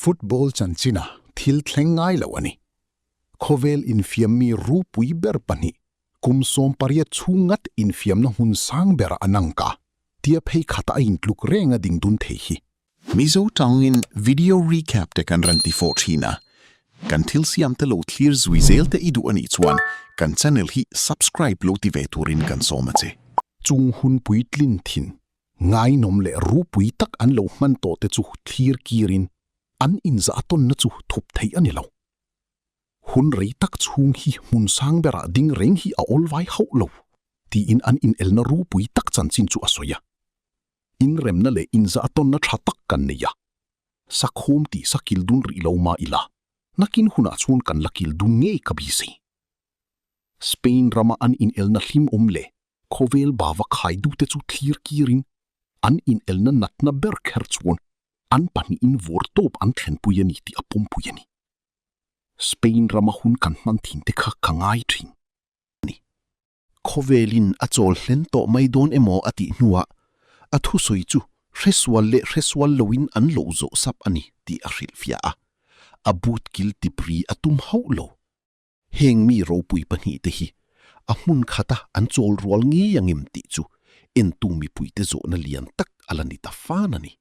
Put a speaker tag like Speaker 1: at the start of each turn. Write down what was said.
Speaker 1: Football chanchina thil thleng ngai lo a ni. Khawvel infiammi rupui ber pahnih kum 18 chhung ngat infiamna hmun sang berah an ang ka tia phei khata a intluk reng a ding dun thei hi.
Speaker 2: Mizo tawngin video recap te kan rawn ti fawh thin a, kan thil siam te lo thlir zui zel te i duh a nih chuan kan channel hi subscribe lo ti ve turin kan sawm a che.
Speaker 1: Chung hun puitlin thin Ngainawm leh rupui tak an lo hman tawh te chu thlir kirin an inzah tawnna chu thup theih a ni lo. Hun rei tak chhung hi hmun sang berah ding reng hi a awl vai hauh lo, tiin an inelna rupui tak chanchin chu a sawi a. Inremna leh inzah tawnna tha tak kan nei a. Sakhawm tih sa kil dun rih lo mah ila, nakin hunah chuan kan la kil dun ngei ka bisi. Spain rama an inelna hlimawm leh Khawvel bava khai dute chu thlir kirin an inelna natna ber kher chuan an pahnihin vawr tawp an thlenpui a ni tih a pawmpui a ni. Spain rama hun kan hman thin te kha ka ngai thin a ni.
Speaker 2: Khawvelin a chawl hlen tawh mai dawn emaw a tih hnuah a thusawi chu hresual leh hresual loin an lo zawh sap a ni tih a hrilhfiah a, a but kil tipri a tum hauh lo. Heng mi ropui pahnihte hi a hmun khata an chawl rual ngei angem tih chu entu mipuite zawhna lian tak a la ni ta fan a ni.